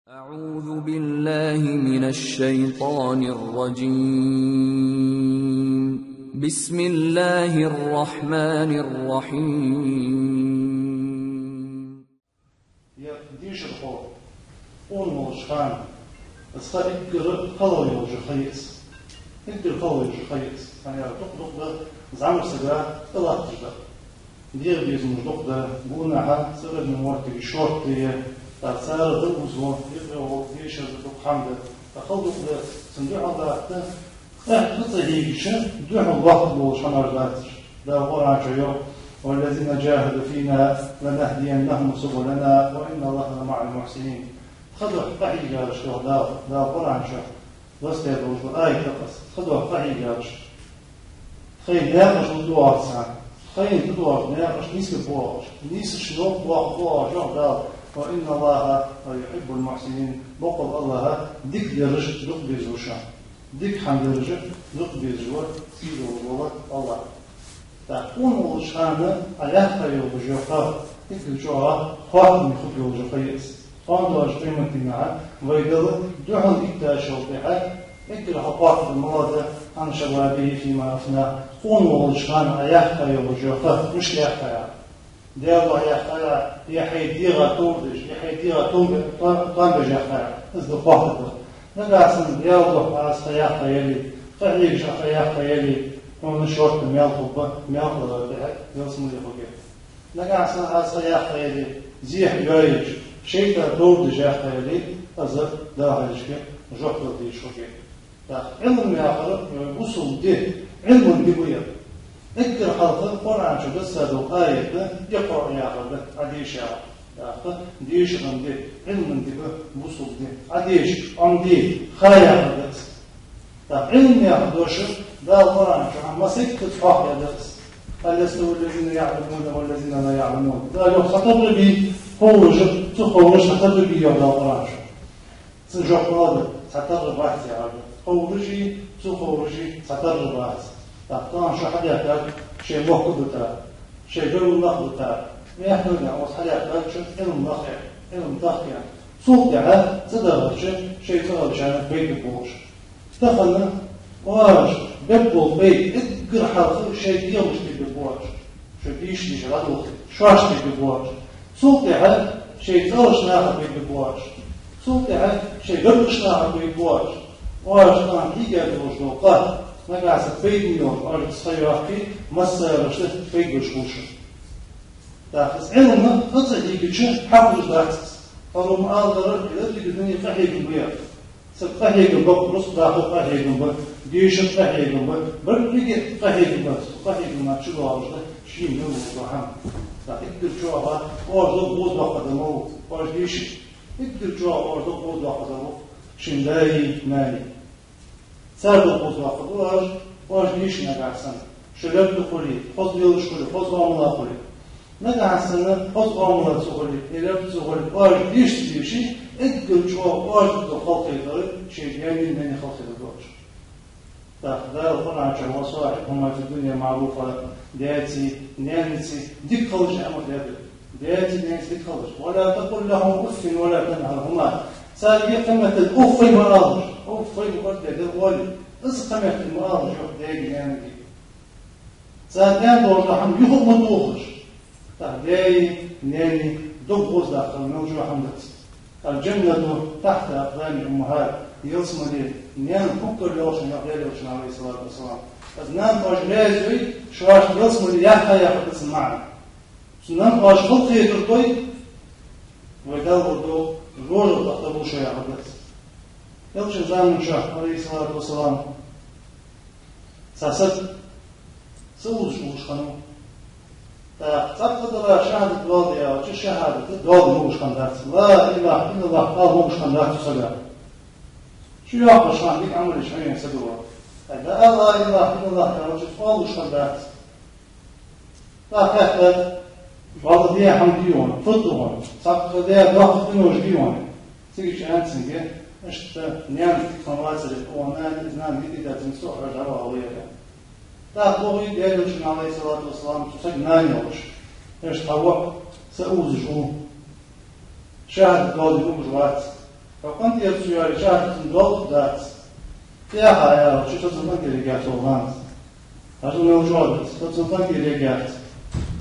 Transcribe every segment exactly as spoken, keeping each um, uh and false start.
أعوذ بالله من الشيطان الرجيم. بسم الله الرحمن الرحيم. Ер дешархо къона волча хана, из ха эггара хала йолаш йола ха я из. Эггара хала йолаш йола ха я из. ХӀана аьлча дукха-дукха да зӀамсага тӀалатташ да. ДегӀа безамаш дукха да, гонахьа цӀерагӀа моттиг шортта я, тӀаккха цар да узо, юкъе гӀолла дешар да, дукха хӀама да. ТӀаккха хала дукха да, цун духьал дац, къаьхьа цӀа хьийгача, духьал лоаттаболаш хӀамаш дац. Дала Къуръан чу йоах: «والذين جاهدوا فينا لنهدينهم سبلنا وإن الله لمع المحسنين». Тха духьа къахьийгараш, йоах Дала, Дала Къуръан чу, васкет долаш да аят да из, тха духьа къахьийгараш. Тхоай наькъаш лургдоагӀа царна, тхоай тӀадоагӀаш наькъаш нийсбергбоагӀаш, нийсача новкъа боаккхаргбоагӀаш, йоах Дала: «وإن الله ليحب المحسنين». Боккъала АллахӀа дика дераш дукха безаш ва. Дика хӀама дераш дукха безаш ва, сий долаш вола АллахӀ. ТӀаккха къона волча хана Ӏа яьккха йолаш йола ха, эггара чӀоагӀа хоаттаме хургйолаш йола ха я из. Къоанта оаш къематдийнахьа вай Далла духьал иттачул тӀехьа, эггара хьалха хоаттаргда малагӀа да, «عن شبابه فيما أفناه». Къона волча хана Ӏа яьккха йолаш йола ха, мишта яьккхай Ӏа? Даьлах яьккхай Ӏа, е хьай дегӀа товр деш, е хьай дегӀа товр бе-, то-, тоам беш яьккхай Ӏа? Из да хоаттаргдар. Нагахьа санна Даьла духьа Ӏа из ха яьккха яле, къахьегаш Ӏа ха яьккха яле, хьона шортта маьл хургба, маьл хиларах тӀехьа ялсмале хургья. Нагахьа санна Ӏа из ха яьккха яле, зехьа йоаеш, шайтӀа товр деш яьккха яле, из, Дала хьалхашка, жоп дала дезаш хургья. ТӀаккха Ӏилма яхар, э, бусалба ди, Ӏилман ди ба ер. Эггара хьалха Къуръан чу дассадаь дола аят да, «اقرأ» яхар да, Ӏа деша яхар. ТӀаккха дешара ди, Ӏилман ди ба, бусалба ди. Ӏа деша, Ӏомаде, ха яхар да из. ТӀаккха Ӏилма яха дош Дала Къуръан чу хьа масийтта цхьоахадаьд из. «هل يستوي الذين يعلمون والذين لا يعلمون». Дала йоах: цхьатарра бий ховраш, ца ховраш, цхьатарра бий, йоах Дала Къуръан чу. Цун жоп малагӀа да? Цхьатарра бац, яхар да. Ховраши ца ховраши цхьатарра бац. ТӀаккха тахан шо хьадаьхкад, шоай мохк а да тара, шоай гаргара нах а да тара. Мехкарий, оаха хьадаьхкад шо Ӏилма нах а, Ӏилма тахка. Цул тӀехьа цӀадахача шоай цӀагӀарчарна пайда болаш. Тахан оаш бергбола пайда эггара хьалха шоай дегӀамашта бергба оаш. Шо дийша-дийша дӀадолхе, шоашта бергба оаш. Цул тӀехьа шоай цӀагӀарча наха бергба оаш. Цул тӀехьа шоай гаргарча наха бергба оаш. Оаш тахан хьийга долаш дола къа, нагахьа санна пайдане йолаш, оаш из ха йоаккхе, массарашта пайда болаш хул шоана. ТӀаккха из Ӏилма цӀа хьийгача хьахулаш дац из. Паром алдар, из дика дуне къахьегам ба ер. Саг къахьегам ба, рузкъа даккхар къахьегам ба, дешар къахьегам ба, беррига къахьегам ба, къахьегам ба, чудоагӀаш да шийна мел дола хӀама. ТӀаккха эггара чӀоагӀа оаш дог гӀоздоаккхаргда малув, оаш дийша. Эггара чӀоагӀа оаш дог гӀоздоаккхаргда малув, шун даи нанеи. Цар дог гӀоздоаккхаргда оаш, оаш дийша нагахьа санна. Шо лерг хуле, хоза лелаш хуле, хоза оамал хуле. Нагахьа санна хоза оамал ца хуле, е лерг ца хуле, оаш дийша ца дийше, эггара чӀоагӀа оаш дика халкхетар шоай даьнеи нанеи халкхетаргда оаш. ТӀаккха Дала Къуръан чу: «وصاحبهما في الدنيا معروفا», даьцеи наьнацеи дика хилалаш, аьнна, Дала. Даьцеи наьнацеи дика хилалаш. «ولا تقل لهما أف ولا تنهرهما». Царга кхы меттел уффай ма алалаш. Уффай букъар дегар оали. Из кхы меттел ма алалаш, йоах, даьгеи наьнагеи. Цар даьнна долаш дола хӀама юха а ма тохалаш. ТӀаккха даьи наьнеи дог гӀоздаккхар мел чӀоагӀа хӀама дац. «الجنة تحت أقدام الأمهات». Ялсмале наьна куггара йолаш я, йоах Даьла Элчано, عليه الصلاة والسلام. Из нана оаш раьза вой, шоашта ялсмале яьккха яхар да цун маӀан. Цу нанна оаш халахетар тӀой, вай Далла духьа жожагӀате тӀа болаш я яхар да из. Элчан заман чу, عليه الصلاة والسلام, цхьа саг ца узаш уллаш хиннав. ТӀаккха цӀаккха а дала шахӀадат доаладе аьлча, шахӀадат доаладе могаш хиннадац. «لا إله إلا الله» ала могаш хиннадац цу сага. Чу йоаккхаш хана дика Ӏамал еш хьавена саг ва. ХӀаьта а «لا إله إلا الله» аьлча, цо оалаш хиннадац. ТӀаккха хаьттад: «ВаллахӀи, дий хӀама дий хьона, фуд да хьона, цхьаккха даь доккха къинош дий хьона?» Цигача аьннад цунга: «Иштта наьна дика хиннавацар, хьо нана, из нана дика дитацинг со хьожа дӀавала вера». ТӀаккха бохий Даьла Элчано, عليه الصلاة والسلام, цу сага нана йолаш: «Иштта хьа воӀ ца узаш ва, шахӀадат доаладе могаш вац». КъинтӀера цо йоалае чӀоагӀа цун доал дац. ТӀехьа аьлча, цо цун къинтӀера ергьяц оаха хӀанз. Хьажал, мел чӀоагӀа дац, цо цун къинтӀера ергьяц.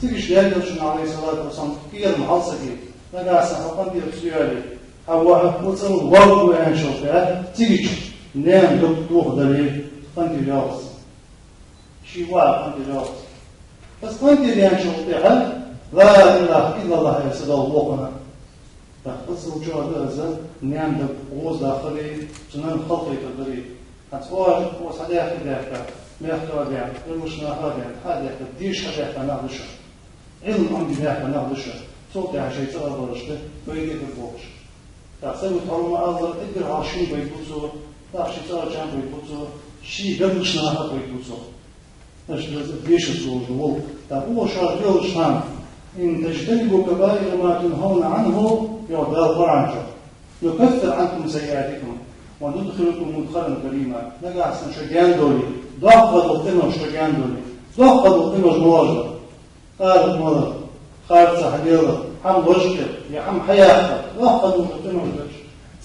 Цига иштта Даьла Элчано, Ӏалайхи ссалату вассалам, кхерам хьал ца хет. Нагахьа санна хьо къинтӀера цо йоалае, хьа ваха, цӀа ваха ву аьнначул тӀехьагӀа, цига чу наьна дог тохадале, къинтӀера йоалац. Ший воӀа къинтӀера йоалац. Из къинтӀера яьнначул тӀехьагӀа, لا إله إلا الله аьнна, са доал бохана. ТӀаккха из чӀоагӀа да из, наьна дог гӀоза дахари, цунна халахетар дари. ХӀанз оаш, оаш хьадаьхка, даьхка, мехка а даьхка, гӀишлонах а даьхка, хьадаьхка, деша хьадаьхка нах да шо. Ӏилма Ӏомаде даьхка нах да шо. Цул тӀехьагӀа шоай цӀагӀа барашта пайда бергболаш. ТӀаккха саго тхьовра ма аллара, эггара хьалха шийна пайда бу цо, тӀаккха ший цӀагӀарчарна пайда бу цо, ший гаргарча наха а пайда бу цо. Иштта деза дешаш долаш да вол. ТӀаккха оаха шоаш йолаш хӀама: إن تجتنبوا كبائر ما تنهون عنه, йоах Дала Къуръан чу, نكفر عنكم سيئاتكم وندخلكم مدخلا كريما. Нагахьа санна шо гаьна дале, доккха дола къинош шо гаьна дале, доккха дола къинош малаш да? Къаракъ малар, харцахьа лелар, хӀама лочкъаяр, е хӀама хьаяккхар, доккха дола къинош да уж.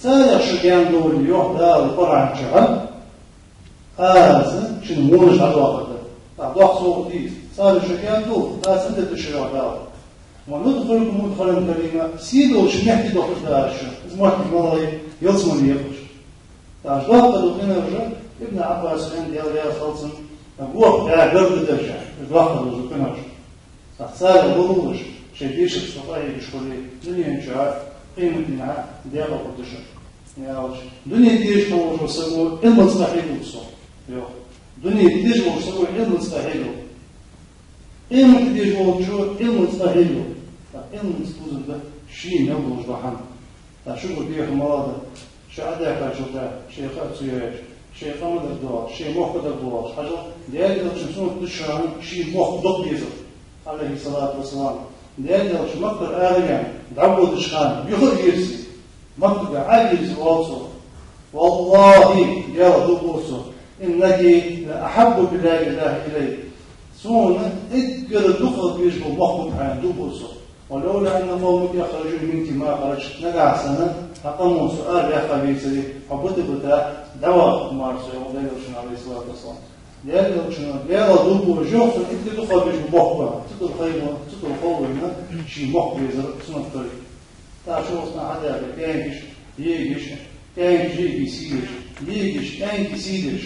Царех шо гаьна дале, йоах Дала Къуръан чу, Аз шун вонаш дӀадоахаргда. ТӀаккха доккха совгӀат да из. Царех шо гаьна дале, аз цӀендергда шо, йоах Дала. وندخلكم مدخلا كريما, сий долча метте доахаргда аз шо. Из моттиг малагӀа я, ялсмале я-кх уж. ТӀаккха доккха дола къинош, Ибн Ӏаббаса аьннад, Даьла раьза хилва цунна, вокх бӀаь гаргга да уж, уж доккха дола къинош. ТӀаккха царех лоравеш, шоай дешарца къахьегаш хуле, дунен чу а, къематдийнахьа а декъала хургда шо. Яьлча, дуне дезаш волаш вола саго Ӏилманца къахьегаш ва со, йоах. Дуне дезаш волча саго Ӏилманца къахьегаш ва. Къемат де дезаш волчо Ӏилманца къахьегаш ва. ТӀаккха Ӏилманца дувзар да ший мел долаш дола хӀама. ТӀаккха шугара дехар малагӀа да? Шо Ӏодаьхкачул тӀехьагӀа шоай ха а ца йоаеш, шоай къам а дагадоалаш, шоай мохк а дагадоалаш. Хьажал, Даьла Элчан суннат да шоана ший мохк дукха дезар, Ӏалайхи ссалату вассалам. Даьла Элча Маккара араваьнна, дӀаводача хана, юха а вийрза, Маккага Ӏовийрза, оал цо: والله, Даьлах дув буъ со, إنك لأحب بلاد الله إلي. Сона эггара дукхагӀа безаш бола мохк ба хьо, аьнна, дув буъ со. ولولا أن قومك أخرجوني منك ما خرجت. Нагахьа санна хьа къамо со араваьккха вецаре, хьо бита-бита дӀавахаргва мара со, йоах Даьла Элчано, Ӏалайхи ссалату вассалам. Даьла Элчано, Даьлах дув буъ, йоах, сона эггара дукхагӀа безаш бола мохк ба хьо. Цу тӀара ховргва, цу тӀара ховргва ший мохк безар суннат хилар. ТӀаккха шоашта хьадаьхка кӀаьнкаш, йиӀигаш, кӀаьнкаш йиӀигий сий деш, йиӀигаш кӀаьнкий сий деш,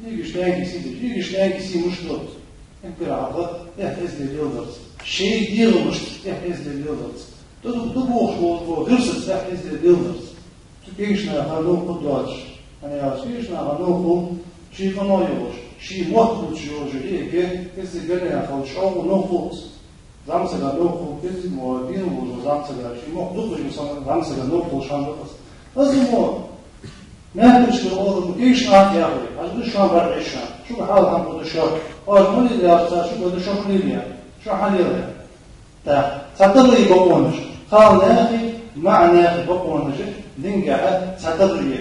йиӀигаш кӀаьнкий сий деш, йиӀигаш кӀаьнкий сий мишта доацар? Эггара хьалха тӀехьа эздел леладарца, шоай дегӀамашца тӀехьа эздел леладарца, тӀадувхаш вола гӀирсаца тӀехьа эздел леладарца. Цу кегийча наха новкъа доацаш, хӀана аьлча кегийча наха новкъа хул ший къинош йолаш, ший мотт хулаш йолаш йола йиӀиг, эздел леладеш хилча, чӀоагӀа новкъа хул из. ЗӀамсага новкъа хул, кӀезига мо дийна волаш вола зӀамсага, ший мохк дукха безаш вола зӀамсага новкъа хулаш хӀама да-кх из. Из мо маьркӀажашкара оалар мо кегийча наха яхар, хьажал, шоана бӀаргӀеш шоана, шуга хьалха хӀама хургда шоана, оаш ма лелае аьлча, цар шуга оаларгда, шо ма лелае, шо хьалелае. ТӀаккха цхьатарра бокъонаш, кхалнаьха, маӀанаьха бокъонаш динагахьа цхьатарра я.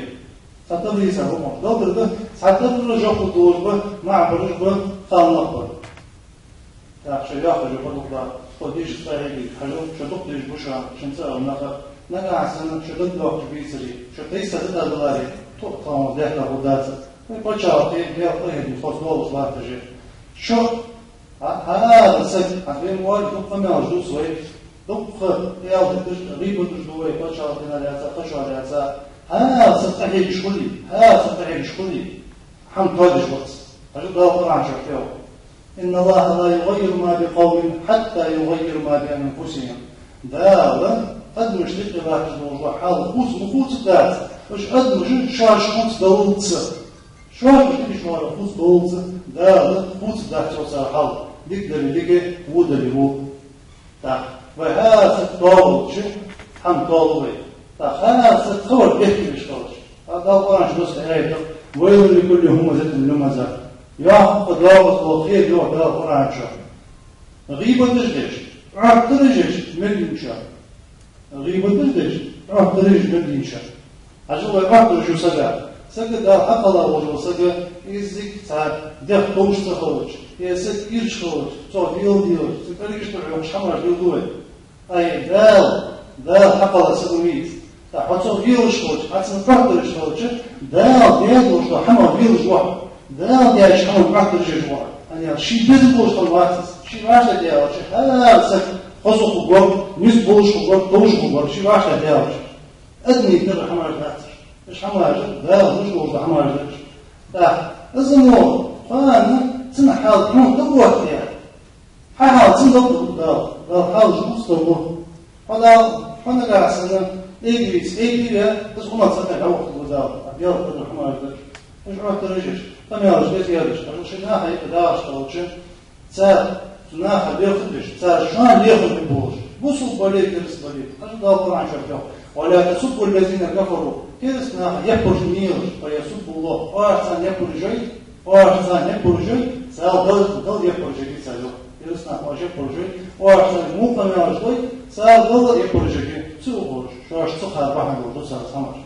Цхьатарра я цар бокъонаш. Далдара да, цхьатарра жоп лургдолаш ба маӀа бараш а, кхалнах а. ТӀаккха шо йоахаш йола ха дукха да, тхо дешарца къахьегаш, хьажал, шо дукха дезаш ба шоана, шун цӀагӀара нах а. Нагахьа санна шо дагадоаккхаш бецаре, шо тайса дӀадаларе, тхо а тхона даьхка хургдац. Вай паччахьалкхе Даьла къахетам хоза долаш латташ я. Шо ХӀа-, хӀара саг, хӀанз вай мо дукха къамаьлаш дувц вай, дукха къаьлдиташ, гӀийбаташ ду вай, паччахьалкхенах лаьца, кхычох лаьца. ХӀара саг къахьегаш хуле, хӀара саг къахьегаш хуле, хӀама тоадеш вац. Хьажал, Дала Къуръан чу фу йоах: إن الله لا يغير ما بقوم حتى يغيروا ما بأنفسهم. Дала адамашта юкъе латташ дола хьал хувца ма хувцаргдац, уж адамаш шоаш хувцадаллалца. Шоаш дикача мара хувцадаллалца Дала хувцаргдац цар хьал, дика дале дика, во дале во. ТӀаккха вай хӀара саг тоаволча, хӀама тоалу вай. ТӀаккха хӀара саг тховра бехке беш хилча. ХӀаьта Дала Къуръан чу доссадаь аят да: ويل لكل همزة لمزة. Йоккха доагӀаза дола кхера, йоах Дала Къуръан чу, гӀийбаташ деш, Ӏоттараш деш мел йолчоа. ГӀийбаташ деш, Ӏоттараш деш мел йолчоа. Хьажал, вай Ӏоттараш ю сага. Сага, Дала хьакхелла волаш вола саг, кӀеззига цхьа дегӀ товш ца хилча, е саг ирча хилча, цох дел делча, цун кӀалхарча тӀа хьокхаш хӀамаш леладу вай. Ай, Дала, Дала хьакхелла саг ма вий из. ТӀаккха хьо цох лелаш хилча, хьо цунна бахьан деш хилча, Дала даь долаш дола хӀама лелаш ва хьо. Дала даьча хӀаман бахьан деш ва хьо. ХӀана аьлча, ше безам болаш хинна вац из. Ше вӀаштӀехьадаьлча, хӀара саг хоза хургва, низ болаш хургва, товш хургва, ше вӀаштӀехьадаьлча. Адамий тӀара хӀамаш дац уж. Уж хӀамаш Дала луш долаш дола хӀамаш да уж. ТӀаккха из мо кхоана цун хьал хьона тӀаоттаяь. Хьа хьал цун дакъа да Дала. Дала хьал жуз да. Хьо Дала, хьо нагахьа санна айбийца, айбий ве, из хӀама цхьа тӀа вахту Дала. А Дала тӀара хӀамаш да уж. Уж Ӏоттараш уж. Къамаьлаш деш, ераш. Хьажал, ши наха юкъе дагӀаш хилча, цар цу наха лехаш беш, цар шоана лехаш бе болаш. Бусалба бале, кераста бале. Хьажал, Дала Къуръан чу йоах: «ولا تسبوا الذين كفروا». Кераста наха яппараш ма елаш, «فيسبوا الله». Оаш царна яппараш йой, оаш царна яппараш йой, царел Дала, Дала яппараш йой царна. Кераста наха оаш яппараш йой, оаш царна мукъа къамаьлаш дой, царел Дала яппараш йой. Ца ухаш, шоаш ца хар бахьан долаш да цар хӀамаш.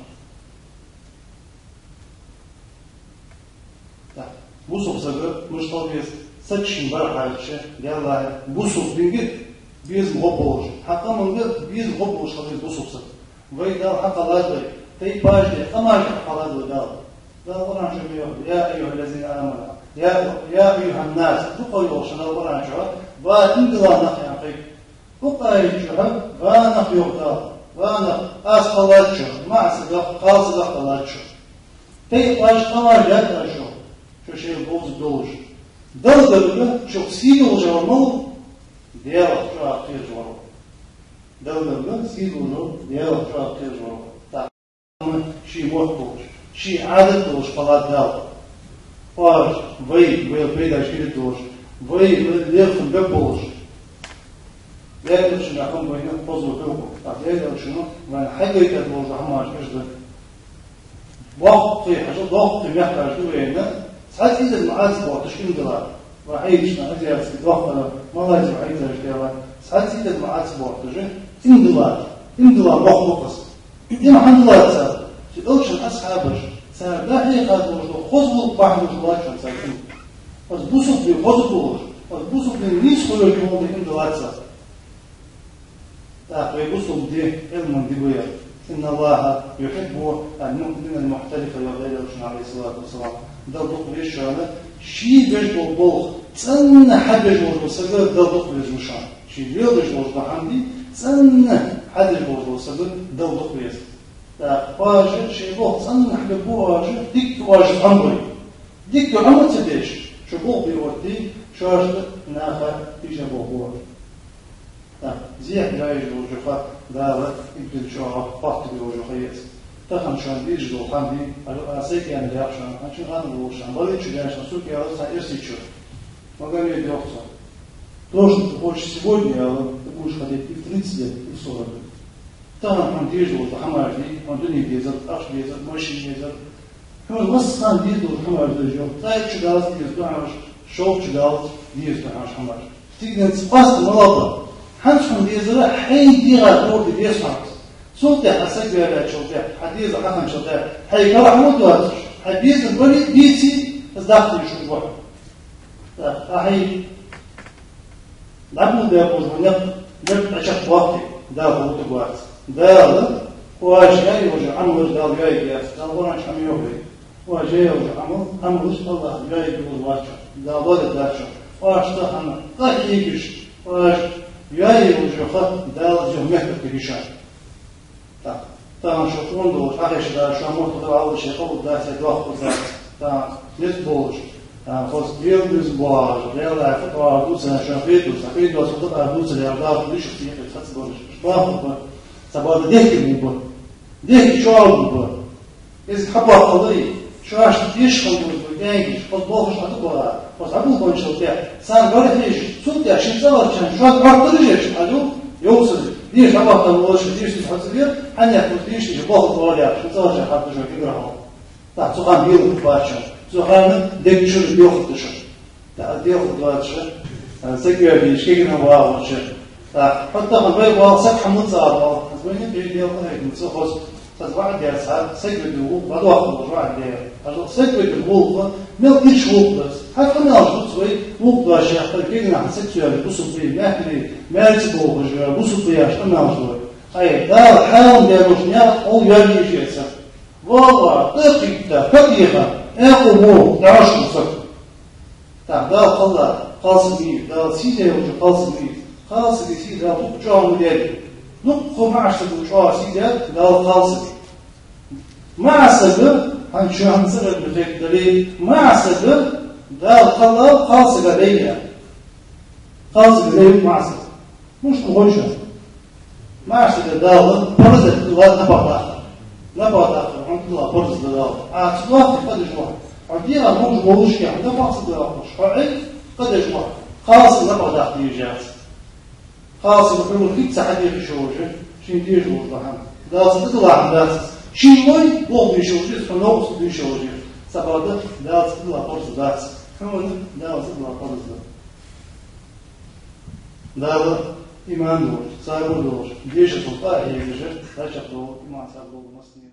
ТӀаккха бусалба саг мишта хила веза? Саг шийна бар хьаьжча, Даьла, бусалба динга безам гӀо болаш, хьа къаманга безам гӀо болаш хила веза бусалба саг. Вай Дала хьакхеллад вай, тайпаш де, къамаш хьакхеллад вай Дала. Дала Къуръан чу ма йоах: «يا أيها الذين آمنوا». Я, я айюхӀан-нас, дукха йоах шоана Дала Къуръан чу, ва иман дилла нах, яхаш. Укх аята чу ва нах йоах Дала. Ва нах, аз кхеллад шо, маӀа сагах, кхалсагах кхеллад шо. Тайпаш, къамаш дац шо, шо шоайла бовза долаш. Далла гарга шух сий долаш вар малув? Даьлах чӀоагӀа кхераш вар ва. Далла гарга сий долаш вар, Даьлах чӀоагӀа кхераш вар ва. ТӀаккха ший мотт долаш, ший Ӏадат долаш кхеллад Дала. Оаш, вай, вай пайдаш хилийта долаш, вай лерхӀам бе болаш. Даьла Элчано хӀама вайна хоза хьулкъу. ТӀаккха Даьла Элчано вайна хьагойтар долаш дола хӀамаш уж да. Боккхий, хьажал, боккхий мехкаш да вайна, цхьа цӀийдар ма Ӏа ца ботташ иман диллар. Ва хьайчна азиатски дохкара, Малайзи хьайцаш дела, цхьа цӀийдар ма Ӏа ца ботташ иман диллар. Иман диллар боккха ва-кх из. Иман хӀана диллад цар? Цу Элчан асхьабаш, цар дӀахьеха долаш дола хоза гӀулакх бахьан долаш хулаш цар иман. Из бусалба ди хоза хулаш, из бусалба ди нийса хулаш иман диллад цар. ТӀаккха вай бусалба ди, Ӏилман ди ба ер. «إن الله يحب المؤمن المحترف», йоах Даьла Элчано, عليه الصلاة والسلام. Дала дукха веза шоана, ше беш бола болх цӀена хьабеш волаш вола саг Дала дукха веза ма шоана. Ше леладеш волаш дола хӀама ди цӀена хьадеш волаш вола саг Дала дукха веза. ТӀаккха оаш шоай болх цӀена хьабергба оаш, дика оаш зӀамига бой. Дика хӀама ца деш, шо болх бе оттадий, шоашта наха тийша болх бу оаш. ТӀаккха зехьа йоаеш йолча юха Дала ибдин чӀоагӀа хаттар йолаш юха еза. Тахан шоана дезаш дола хӀама дий, а, а, сайга аьнна яхаш шоана, хӀанз шун ханна волаш шоана, балийта чу даьнна шоана, сога аьлар цхьан эрсий чу. Магомед, йоах цо, то, что ты хочешь сегодня, аьлар, ты будешь хотеть и в тридцать лет, и в сорок лет. Тахан хьона дезаш дола хӀамаш дий, хьона дуне дезар, ахча дезар, машин дезар, хьона массахана дезаш дола хӀамаш да уж, йоах. ТӀаьхьа чу даллалца дезаш да хьона, шовзткъа чу даллалца дезаш да хьона хӀамаш. Стигаленца къоастам ма лаба. ХӀанз хьона дезар хьай дегӀа тӀа деза хьона. Цул тӀехьа хьо саг ваьлчул тӀехьа, хьа дезар хьахинначул тӀехьа, хьай кара хӀама доацаш, хьа безам бале а, беце а, из даккха дезаш хургва хьо. ТӀаккха хьай дӀаболабаь бола никъ, никъ чакхбоаккхе, Дала хӀалакдергвац. Дала оаш яь йола Ӏамалаш Дала йоаергьяц. Дала Къуръан чу хӀама йоах вайга. Оаш яь йола Ӏамал, Ӏамалаш АллахӀа йоаергйолаш вац шоана. Дала лорадергдац шоана. Оаш цу хӀаман къа хьегаш, оаш яь йола юха Дала юха мехкаргда шоана. ТӀаккха тахан шо къона долаш, хьахеша дар, шоана мотт дӀаала, шоай къа лургдац, е дохк хургдац, тахан низ болаш, тахан хоза Даьла низ боагӀаш, Даьла Ӏаьрфа тӀа оагӀоргда шоана, хетаргда, хетаргда, хетаргда, Дала дувцар яр, Дала дийшар ца хетар, цхьацца болаш, бахаргба, цхьабакъда дехкар ба, дехкар чӀоагӀа ба. Из хьабоаккхаларе, шоашта тешал болаш, кӀаьнкаш, хоза болхаш хьатӀабоагӀа, хоза хьаболабенначул тӀехьа, царна барахьежаш, цул тӀехьа ший цӀагӀарчарна шоана Ӏоттараш еш, хьажал, йовсар, дийша хьабоаккхаларе, волаш дийшар хьоцабер, хьанех хӀуз дийша дийша болх тӀа ваьлла, ший цӀагӀарчарна хьатӀа шоана кӀира хьо. ТӀаккха цу хана белгала бац шоана, цу хана дег чура белхаш да шоана. ТӀаккха делха доацаш, а, саг йоаде йиш, кегийна вагӀача. ТӀаккха хьо тахан вай вал саг хьа муца а вал. Аз вайна бе делха хӀайт муца хоза. Аз ваӀад яц хьа, саг йоаде гӀулакх, вадохка ваӀад яр. Аз саг йоаде гӀулакх, мел ирча гӀулакх дац. Хьа къамаьлаш дувц вай, гӀулакх доацаш яхар, кегийна хьа саг ца йоаде, бусалба ве, мехкарий, маьрца болхаш ве, бусалба яхаш къамаьлаш ду вай. Ай, Дала хьарам даь долча наькъа хьол йоаге йиш яц. Валлахӏи, тӀакхийтта, катеха, аькъу бу, дӀаош бу саг. ТӀаккха Дала кхелла, кхалсаг ма вий, Дала сий даь волчо кхалсаг ма вий. Кхалсага сий Дала дукха чӀоагӀа ма даьд. Дукха маӀа сага чӀоагӀа сий даьд Дала кхалсага. МаӀа саг, хӀанз шо хӀанз ца хетар ма хетта дале, маӀа саг Дала кхелла кхалсага дай я. Кхалсага дай я маӀа саг. Мишта хой шоана? МаӀа сага Дала параз даьд напагӀа даккхар. НапагӀа даккхар хьона тӀадилла параз да Дала. Ӏа ца доаккхе, къа деш ва хьо. Хьо дегӀа ховш воллашехь, напагӀа ца доаккхаш, хьо Ӏе, къа деш ва хьо. Кхалсага напагӀа даккха дезаш яц. Кхалсага хьона хӀама ца хьадийха йиш йолаш я, шийна дезаш долаш дола хӀама. Дала цунна тӀадилла хӀама дац из. Шийна лой, боху дезаш йолаш я из, хьона новкъостал дезаш йолаш я из. Цхьабакъда, Дала цунна тӀадилла параз дац. Хьона Дала цунна тӀадилла параз да. Дала иман долаш, сабар долаш, дешарца тӀа а хьежаш, дӀачакхдола, иман, сабар дола массане.